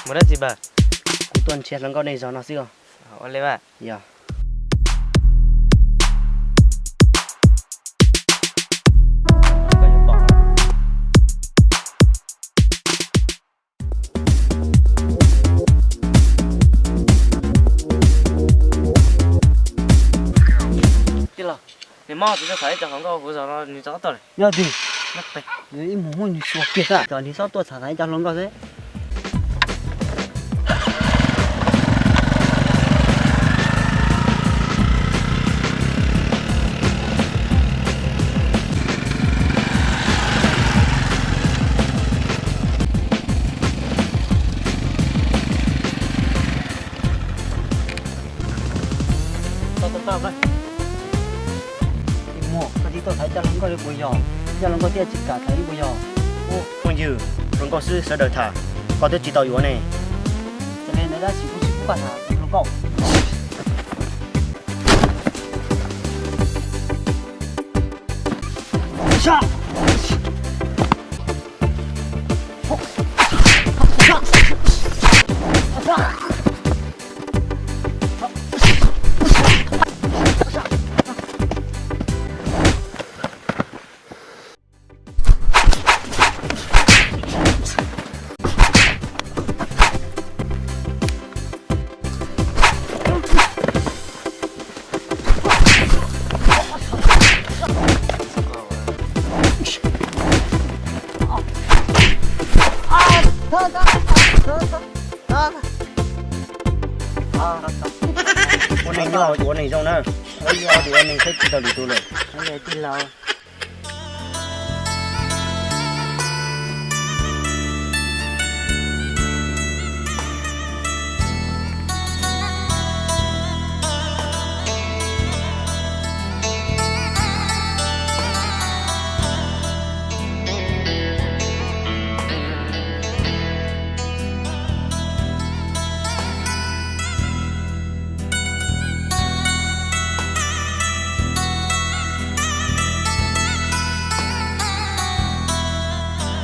Mus dab tsi npawg? Kuv tuaj nrhiav hluas nkauj nej zos no xwb os. Ua li mas. Yog. Tij laug, nws mob, kuv tuaj tham ib co hluas nkauj kuv zos no nws tso tuaj lawm. Yog twg? Nws ib mus muaj nws xyuas kiag xwb, cov nws txhob tuaj tham tham ib co hluas nkauj xwb. Tij Muas, koj tsis tuaj tham ib co hluas nkauj li puas yog? Ib co hluas nkauj thiaj tsis kam tham li puas yog? Phooj ywg, hluas nkauj xwb sawv daws tham, koj twb tsis tau yuav ne. Tab sis kuv tsis pub koj tham hluas nkauj. Ua neeg nyob ua neeg zoo na, ua neeg thiab tsis tau lwm tus lawm.